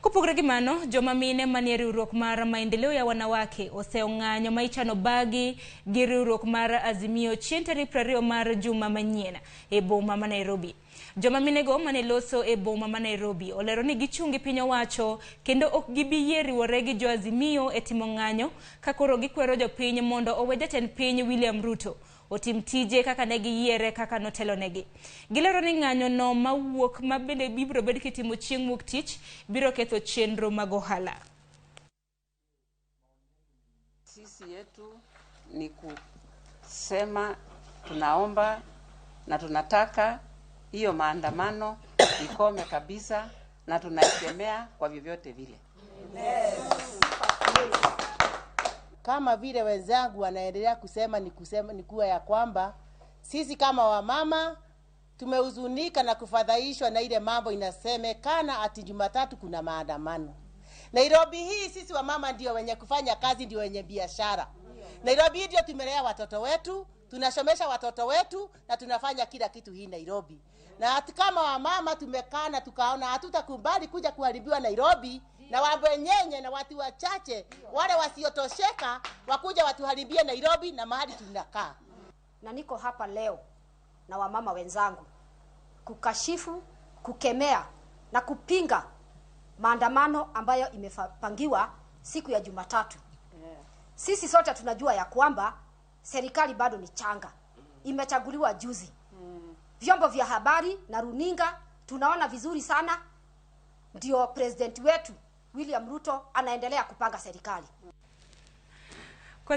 Kopogore gi mano, joma mine manie riwruok mar Maendeleo ya Wanawake oseong'anyo ma ichano bagi gi riwruok mar Azimio chieng' tarik 20 mar juma manyien e boma ma Nairobi. Joma minego mane loso e boma ma Nairobi olero ni gichung' gi piny owacho kendo ok gibi yie riwore gi jo Azimio e timo ng'anyo ka koro gikwero jopiny mondo owe jatend piny William Ruto otim tije kaka ne giyiere kaka notelonegi. Gilero ni ng'anyo no mawuok ma bende ibiro bed kitimo chieng' wuok tich biro ketho chenro mag ohala. Sisi yetu ni kusema tunaomba na tunataka hiyo maandamano ikome kabisa, na tunaikemea kwa vyovyote vile. Kama vile wenzangu wanaendelea kusema ni kusema ni kuwa ya kwamba sisi kama wamama tumehuzunika na kufadhaishwa na ile mambo inasemekana ati Jumatatu kuna maandamano. Nairobi hii sisi wamama ndio wenye kufanya kazi, ndio wenye biashara. Nairobi hii ndio tumelea watoto wetu, tunasomesha watoto wetu na tunafanya kila kitu hii Nairobi. Na hata kama wamama tumekaa na tukaona hatutakubali kuja kuharibiwa Nairobi na wabwenyenye na watu wachache wale wasiotosheka wakuja watuharibie Nairobi na mahali tunakaa. Na niko hapa leo na wamama wenzangu kukashifu, kukemea na kupinga maandamano ambayo imepangiwa siku ya Jumatatu. Sisi sote tunajua ya kwamba serikali bado ni changa, imechaguliwa juzi. Vyombo vya habari na runinga tunaona vizuri sana, ndio president wetu William Ruto anaendelea kupanga serikali. Kwa